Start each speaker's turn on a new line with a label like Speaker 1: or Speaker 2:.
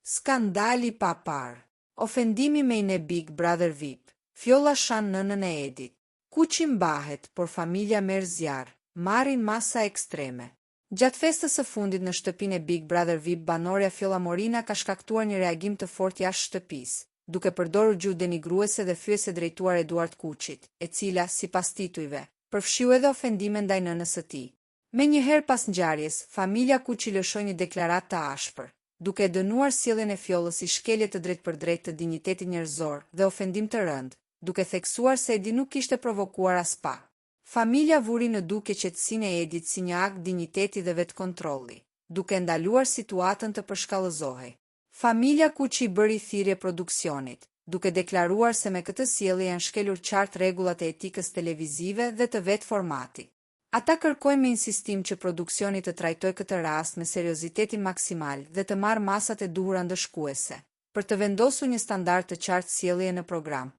Speaker 1: Skandal i paparë! Ofendimi me i në Big Brother VIP, Fjolla shan nënën e Edit. Kuçi mbahet, por familja merr zjarr, marrin masa ekstreme. Gjatë festës së fundit në shtëpinë e Big Brother VIP banorja Fjolla Morina ka shkaktuar një reagim të fortë jashtë shtëpisë, duke përdorur gjuhë denigruese dhe fyese drejtuar Eduard Kuçit, e cila, sipas titujve, përfshiu edhe ofendime ndaj nënës së tij. Menjëherë pas ngjarjes, familja Kuçi lëshoi një deklaratë të ashpër, duke e dënuar sjelljen e Fjollës si shkelje të drejtpërdrejtë të dinjitetit njerëzor dhe ofendim të rëndë, duke theksuar se Edi nuk kishte provokuar aspak. Familja vuri në dukje qetësinë e Edit si një akt dinjiteti dhe vetëkontrolli, duke e ndaluar situatën të përshkallëzohej. Familja Kuçi i bëri thirrje produksionit, duke deklaruar se me këtë sjellje janë shkelur qartë rregullat e etikës televizive dhe të vetë formatit. Ata kërkojnë me insistim që produksioni të trajtojë këtë rast me seriozitetin maksimal dhe të marrë masat e duhura ndëshkuese, për të vendosur një standard të qartë sjelljeje në program.